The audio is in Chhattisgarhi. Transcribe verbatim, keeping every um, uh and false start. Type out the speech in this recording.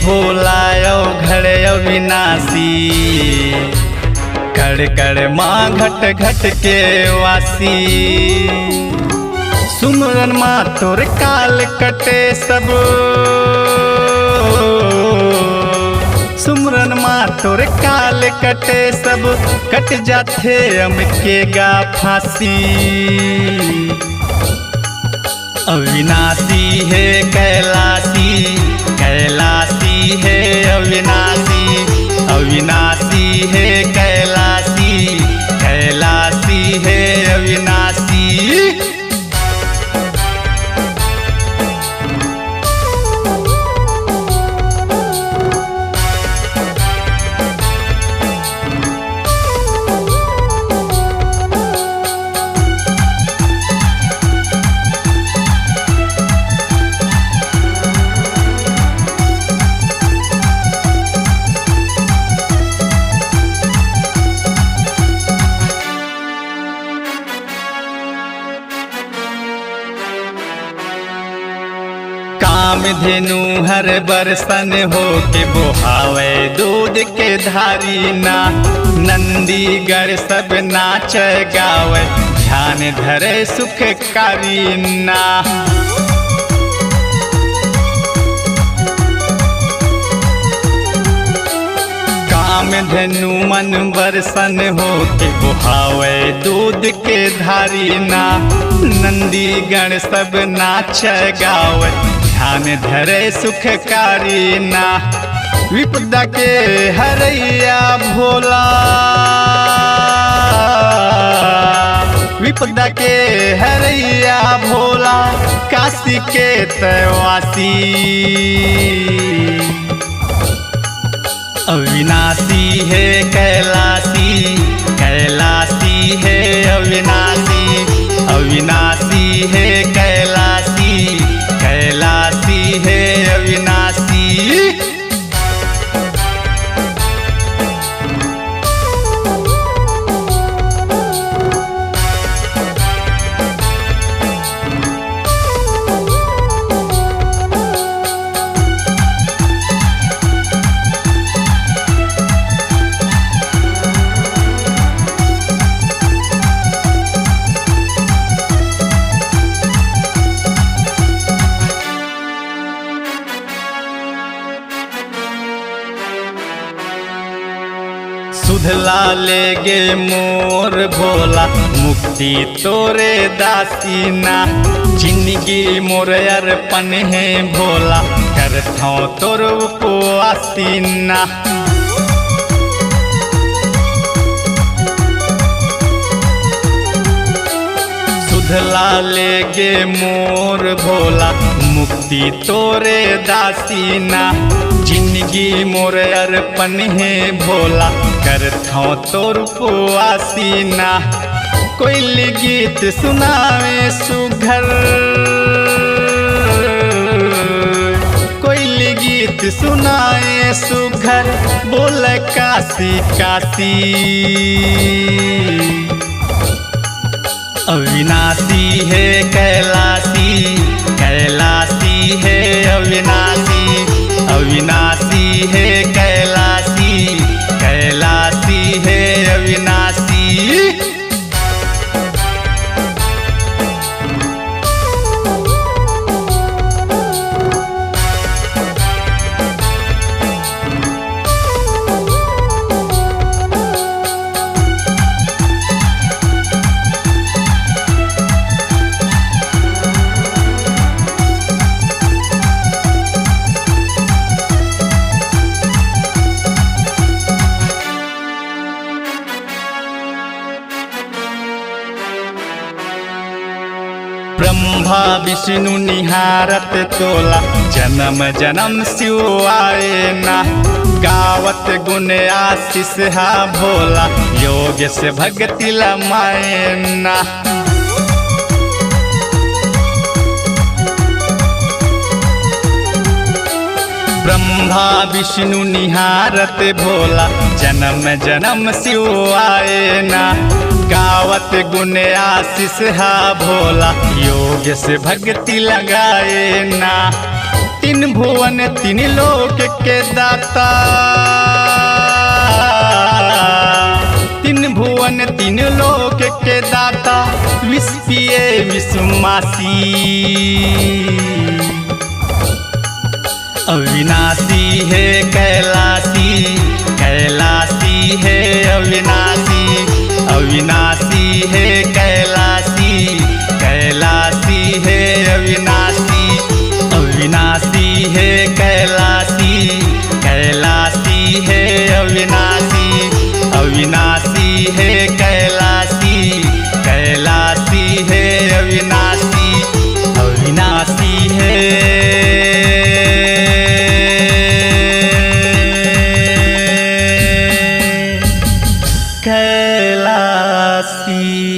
भोला अवघड़ अविनाशी, कड़ कड़ मा घट घट के वासी। सुमरन मा तोर काल कटे सब, सुमरन मा तोर काल कटे सब, कट जाथे अमके गा फांसी। अविनाशी हे कैलाशी, कैलाशी हे अविनाशी, अविनाशी हे कैलाशी, कैलाशी हे अविनाशी। कामधेनु हर बरसन होके बोहावे दूध के धारी ना। नंदीगण सब नाच गावे, ध्यान धरे सुखकारी ना। कामधेनु मन बरसन होके बोहावे दूध के धारी ना। नंदीगण सब नाच गावे, ध्यान धरे सुखकारी ना। विपदा के हरैया भोला, विपदा के हरैया भोला, काशी के तैं वासी। अविनाशी हे कैलाशी, कैलाशी हे अविनाशी, अविनाशी हे कैलाशी, कैलाशी हे अविनाशी। सुधला लेगे मोर भोला, मुक्ति तोरे दासी ना। जिंदगी मोर अर्पण हे भोला, करथौं तोर उपवासी ना। सुधला लेगे मोर भोला, मुक्ति तोरे दासी ना। जिंदगी मोर अर्पण हे भोला, करथौं तोर उपवासी ना। कोइली गीत सुनावे सुघर, कोइली गीत सुनावे सुघर, बोले काशी काशी। अविनाशी हे कैलाशी, कैलाशी हे अविनाशी, अविनाशी हे कैलाशी, कैलाशी हे अविनाशी। ब्रह्मा विष्णु निहारत तोला, जन्म जन्म शिव आए ना। गावत गुण आशीष हा भोला, योग से भक्ति लमाए ना। ब्रह्मा विष्णु निहारत भोला, जन्म जन्म शिव आए ना। गावत गुण आशीष हा भोला, योग से भक्ति लगाए ना। तीन भुवन तीन लोक के दाता, तीन भुवन तीन लोक के दाता, विष पिए विषमासी। अविनाशी हे कैलाशी, कैलाशी हे अविनाशी, अविनाशी हे कैलाशी, कैलाशी हे अविनाशी, अविनाशी हे कैलाशी, कैलाशी हे अविनाशी, अविनाशी हे कैलाशी, कैलाशी हे अविनाशी, अविनाशी हे कैलाशी।